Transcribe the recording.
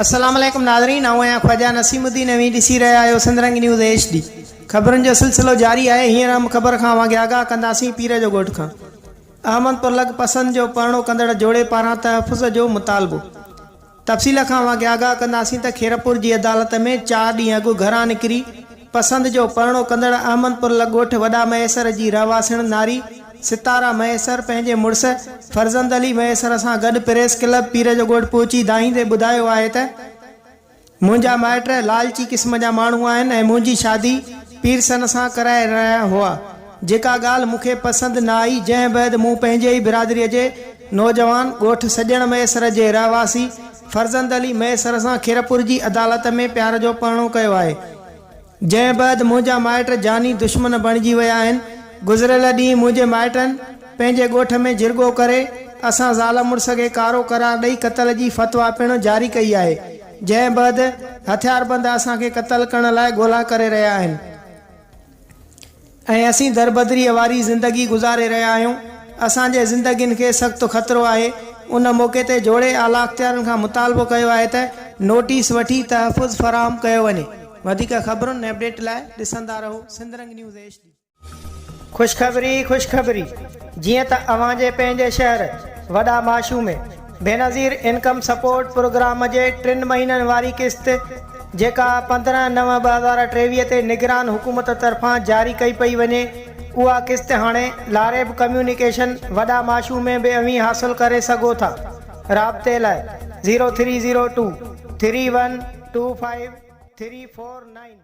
السلام عليڪم ناظرين آئون آهيان خواجه نسيم الدين اوهين ڏسي رهيا آهيو سنڌ رنگ نيوز ايڇ ڊي خبرن جو سلسلو جاري آهي هينئر اهم خبر کان اوهان کي آگاهه ڪنداسين پير جو ڳوٺ کان احمد پور لڳ پسند جو پرڻو ڪندڙ جوڙي پاران تحفظ جو مطالبو تفصيل کان اوهان کي آگاهه ڪنداسين ته خيرپور جي عدالت ۾ چار ڏينهن اڳ گهران نڪري پسند جو پرڻو ڪندڙ احمد پور لڳ ڳوٺ وڏا مهيسر جي رهواسڻ ناري ستاره مهيسر پنهنجي مڙس فرزند علي مهيسر سان گڏ پريس ڪلب پير جو ڳوٺ پهچي دانهيندي ٻڌايو آهي ته منهنجا مائٽ لالچي قسم جا ماڻهو آهن ۽ منهنجي شادي پيرسن سان ڪرائي رهيا هئا، جيڪا ڳالهه مون کي پسند نه آئي، جنهن بعد مون پنهنجي ئي برادريء جي نوجوان ڳوٺ سڄڻ مهيسر جي رهواسي فرزند علي مهيسر سان خيرپور جي عدالت ۾ پيار جو پرڻو ڪيو آهي. جنهن بعد منهنجا مائٽ جاني دشمن بڻجي ويا آهن. گذريل ڏينهن منهنجي مائٽن پنهنجي ڳوٺ ۾ جرڳو ڪري اسان زال مڙس کي ڪارو قرار ڏئي قتل جي فتويٰ پڻ جاري ڪئي آهي، جنهن بعد هٿياربند اسان کي قتل ڪرڻ لاء ڳولا ڪري رهيا آهن. ۽ اسين دربدريء واري زندگي گذاري رهيا آهيون، اسان جي زندگين کي سخت خطرو آهي، ان موقعي تي جوڙي اعليٰ اختيارين کان مطالبو ڪيو آهي ته نوٽيس وٺي تحفظ فراهم ڪيو وڃي. وڌيڪ خبرن ۽ اپڊيٽ لاء ڏسندا رهو Sindh Rang news H D. خوشخبري خوشخبري جيئن ته اوهان جي پنهنجي شهر وڏا ماشو ۾ بينظير انڪم سپورٽ پروگرام جي ٽن مهينن واري قسط جيڪا 15 نو 2023 تي نگران حڪومت طرفان جاري ڪئي پئي وڃي اها قسط هاڻي لاريب ڪميونيڪيشن وڏا ماشو ۾ به اوهين حاصل ڪري سگهو ٿا رابطي لاء zero three zero two three one two five three four nine.